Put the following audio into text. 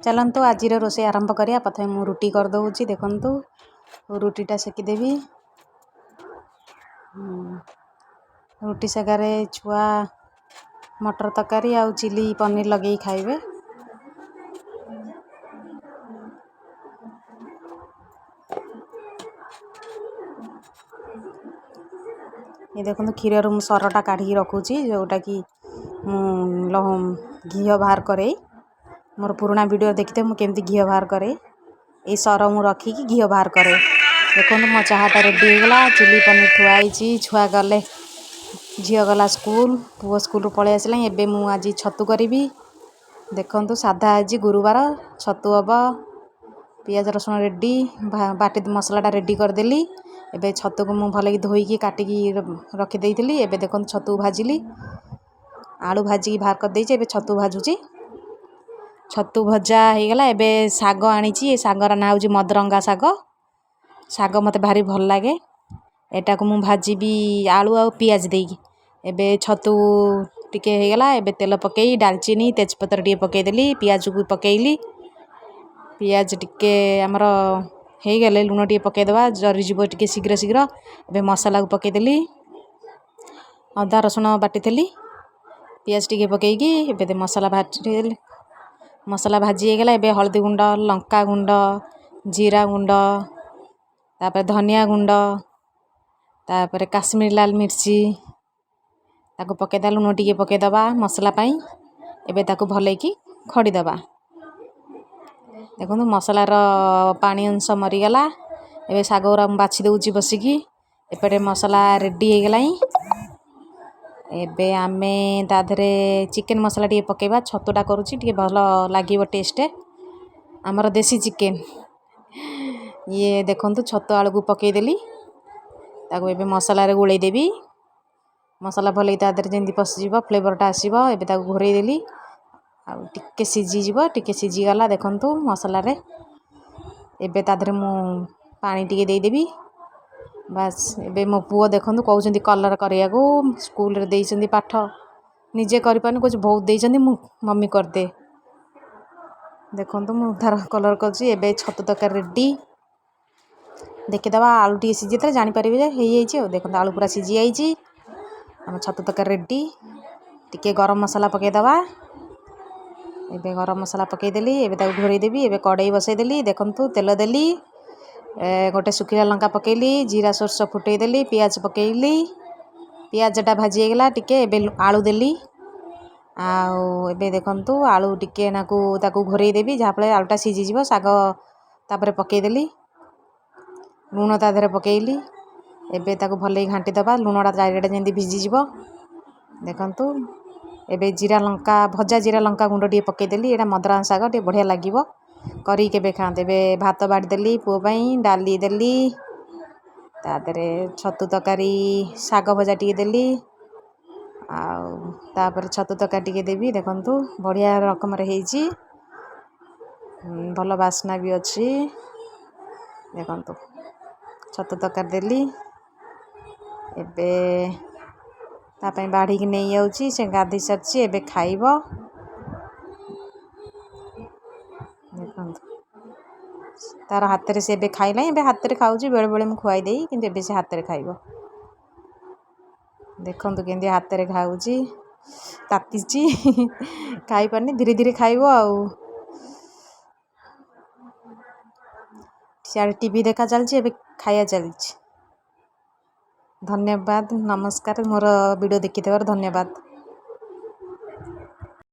ଚାଲନ୍ତୁ, ଆଜିର ରୋଷେଇ ଆରମ୍ଭ କରିବା। ପ୍ରଥମେ ମୁଁ ରୁଟି କରିଦେଉଛି। ଦେଖନ୍ତୁ, ରୁଟିଟା ସେକିଦେବି। ରୁଟି ସେକାରେ ଛୁଆ ମଟର ତରକାରୀ ଆଉ ଚିଲି ପନିର ଲଗେଇ ଖାଇବେ। ଏ ଦେଖନ୍ତୁ, କ୍ଷୀରରୁ ମୁଁ ସରଟା କାଢ଼ିକି ରଖୁଛି, ଯେଉଁଟାକି ମୁଁ ଘିଅ ବାହାର କରେ। ମୋର ପୁରୁଣା ଭିଡ଼ିଓ ଦେଖିଥିବେ ମୁଁ କେମିତି ଘିଅ ବାହାର କରେ। ଏଇ ସର ମୁଁ ରଖିକି ଘିଅ ବାହାର କରେ। ଦେଖନ୍ତୁ, ମୋ ଚାହାଟା ରେଡ଼ି ହେଇଗଲା, ଚିଲି ପନିର ଥୁଆ ହେଇଛି। ଛୁଆ ଗଲେ, ଝିଅ ଗଲା ସ୍କୁଲ, ପୁଅ ସ୍କୁଲରୁ ପଳେଇ ଆସିଲାଣି। ଏବେ ମୁଁ ଆଜି ଛତୁ କରିବି। ଦେଖନ୍ତୁ, ସାଧା ଆଜି ଗୁରୁବାର, ଛତୁ ହେବ। ପିଆଜ ରସୁଣ ରେଡ଼ି, ବାଟି ମସଲାଟା ରେଡ଼ି କରିଦେଲି। ଏବେ ଛତୁକୁ ମୁଁ ଭଲକି ଧୋଇକି କାଟିକି ରଖିଦେଇଥିଲି। ଏବେ ଦେଖନ୍ତୁ, ଛତୁ ଭାଜିଲି। ଆଳୁ ଭାଜିକି ବାହାର କରିଦେଇଛି, ଏବେ ଛତୁ ଭାଜୁଛି। ଛତୁ ଭଜା ହେଇଗଲା। ଏବେ ଶାଗ ଆଣିଛି। ଏ ଶାଗର ନାଁ ହେଉଛି ମଦରଙ୍ଗା ଶାଗ। ଶାଗ ମୋତେ ଭାରି ଭଲ ଲାଗେ। ଏଟାକୁ ମୁଁ ଭାଜିବି ଆଳୁ ଆଉ ପିଆଜ ଦେଇକି। ଏବେ ଛତୁ ଟିକେ ହେଇଗଲା। ଏବେ ତେଲ ପକାଇ ଡାଲଚିନି, ତେଜପତ୍ର ଟିକେ ପକାଇଦେଲି, ପିଆଜକୁ ପକାଇଲି। ପିଆଜ ଟିକେ ଆମର ହେଇଗଲେ ଲୁଣ ଟିକେ ପକାଇଦେବା, ଜରିଯିବ ଟିକେ ଶୀଘ୍ର ଶୀଘ୍ର। ଏବେ ମସଲାକୁ ପକାଇଦେଲି, ଅଦା ରସୁଣ ବାଟିଥିଲି। ପିଆଜ ଟିକେ ପକାଇକି ଏବେ ମସଲା ଭାଜିଦେଲି। ମସଲା ଭାଜି ହେଇଗଲା। ଏବେ ହଳଦୀ ଗୁଣ୍ଡ, ଲଙ୍କା ଗୁଣ୍ଡ, ଜିରା ଗୁଣ୍ଡ, ତାପରେ ଧନିଆ ଗୁଣ୍ଡ, ତାପରେ କାଶ୍ମୀର ଲାଲ ମିର୍ଚି ତାକୁ ପକାଇଦେବା। ଲୁଣ ଟିକେ ପକାଇଦେବା ମସଲା ପାଇଁ। ଏବେ ତାକୁ ଭଲକି ଖଡ଼ିଦେବା। ଦେଖନ୍ତୁ, ମସଲାର ପାଣି ଅଂଶ ମରିଗଲା। ଏବେ ଶାଗ ଗୁଡ଼ା ମୁଁ ବାଛି ଦେଉଛି ବସିକି। ଏପଟେ ମସଲା ରେଡ଼ି ହେଇଗଲାଣି। ଏବେ ଆମେ ତା ଦେହରେ ଚିକେନ୍ ମସଲା ଟିକେ ପକାଇବା। ଛତୁଟା କରୁଛି, ଟିକେ ଭଲ ଲାଗିବ ଟେଷ୍ଟ, ଆମର ଦେଶୀ ଚିକେନ୍। ଇଏ ଦେଖନ୍ତୁ, ଛତୁ ଆଳୁକୁ ପକାଇଦେଲି। ତାକୁ ଏବେ ମସଲାରେ ଗୋଳେଇ ଦେବି। ମସଲା ଭଲକି ତା ଦେହରେ ଯେମିତି ପଶିଯିବ, ଫ୍ଲେଭରଟା ଆସିବ। ଏବେ ତାକୁ ଘୋରେଇ ଦେଲି, ଆଉ ଟିକେ ସିଝିଯିବ। ଟିକେ ସିଝିଗଲା ଦେଖନ୍ତୁ ମସଲାରେ। ଏବେ ତା ଦେହରେ ମୁଁ ପାଣି ଟିକେ ଦେଇଦେବି, ବାସ୍। ଏବେ ମୋ ପୁଅ ଦେଖନ୍ତୁ, କହୁଛନ୍ତି କଲର୍ କରିବାକୁ। ସ୍କୁଲରେ ଦେଇଛନ୍ତି ପାଠ, ନିଜେ କରିପାରୁନି। କହୁଛି ବହୁତ ଦେଇଛନ୍ତି, ମୁଁ ମମି କରିଦେ। ଦେଖନ୍ତୁ, ମୁଁ ତାର କଲର୍ କରୁଛି। ଏବେ ଛତୁ ତରକାରୀ ରେଡ଼ି। ଦେଖିଦେବା, ଆଳୁ ଟିକେ ସିଝିଥିଲେ ଜାଣିପାରିବେ ଯେ ହେଇଯାଇଛି। ଆଉ ଦେଖନ୍ତୁ, ଆଳୁ ପୁରା ସିଝି ଯାଇଛି। ଆମ ଛତୁ ତରକାରୀ ରେଡ଼ି। ଟିକେ ଗରମ ମସଲା ପକାଇଦେବା। ଏବେ ଗରମ ମସଲା ପକାଇଦେଲି। ଏବେ ତାକୁ ଘୋରେଇ ଦେବି। ଏବେ କଡ଼େଇ ବସେଇଦେଲି। ଦେଖନ୍ତୁ, ତେଲ ଦେଲି, ଗୋଟେ ଶୁଖିଲା ଲଙ୍କା ପକାଇଲି, ଜିରା ସୋରିଷ ଫୁଟେଇଦେଲି, ପିଆଜ ପକାଇଲି। ପିଆଜଟା ଭାଜି ହେଇଗଲା ଟିକେ। ଏବେ ଆଳୁ ଦେଲି। ଆଉ ଏବେ ଦେଖନ୍ତୁ, ଆଳୁ ଟିକେ ନାକୁ ତାକୁ ଘୋରେଇ ଦେବି, ଯାହାଫଳରେ ଆଳୁଟା ସିଝିଯିବ। ଶାଗ ତାପରେ ପକାଇଦେଲି, ଲୁଣ ତା ଦେହରେ ପକାଇଲି। ଏବେ ତାକୁ ଭଲକି ଘାଣ୍ଟି ଦେବା, ଲୁଣଟା ଚାରିଆଡ଼େ ଯେମିତି ଭିଜିଯିବ। ଦେଖନ୍ତୁ, ଏବେ ଜିରା ଲଙ୍କା ଭଜା, ଜିରା ଲଙ୍କା ଗୁଣ୍ଡ ଟିକେ ପକାଇଦେଲି। ଏଇଟା ମଦରଙ୍ଗା ଶାଗ, ଟିକେ ବଢ଼ିଆ ଲାଗିବ, କରିକି କେବେ ଖାଆନ୍ତୁ। ଏବେ ଭାତ ବାଢ଼ିଦେଲି ପୁଅ ପାଇଁ, ଡାଲି ଦେଲି, ତା ଦେହରେ ଛତୁ ତରକାରୀ, ଶାଗ ଭଜା ଟିକେ ଦେଲି, ଆଉ ତାପରେ ଛତୁ ତରକାରୀ ଟିକେ ଦେବି। ଦେଖନ୍ତୁ, ବଢ଼ିଆ ରକମର ହେଇଛି, ଭଲ ବାସ୍ନା ବି ଅଛି। ଦେଖନ୍ତୁ, ଛତୁ ତରକାରୀ ଦେଲି। ଏବେ ତା ପାଇଁ ବାଢ଼ିକି ନେଇଯାଉଛି। ସେ ଗାଧୋଇ ସାରିଛି, ଏବେ ଖାଇବ। ଦେଖନ୍ତୁ, ତାର ହାତରେ ସେ ଏବେ ଖାଇଲାଣି। ଏବେ ହାତରେ ଖାଉଛି। ବେଳେବେଳେ ମୁଁ ଖୁଆଇ ଦେଇ, କିନ୍ତୁ ଏବେ ସେ ହାତରେ ଖାଇବ। ଦେଖନ୍ତୁ କେମିତି ହାତରେ ଖାଉଛି। ତାତିଛି, ଖାଇପାରୁନି, ଧୀରେ ଧୀରେ ଖାଇବ। ଆଉ ସିଆଡ଼େ ଟିଭି ଦେଖା ଚାଲିଛି, ଏବେ ଖାଇବା ଚାଲିଛି। ଧନ୍ୟବାଦ, ନମସ୍କାର। ମୋର ଭିଡ଼ିଓ ଦେଖିଥିବାରୁ ଧନ୍ୟବାଦ।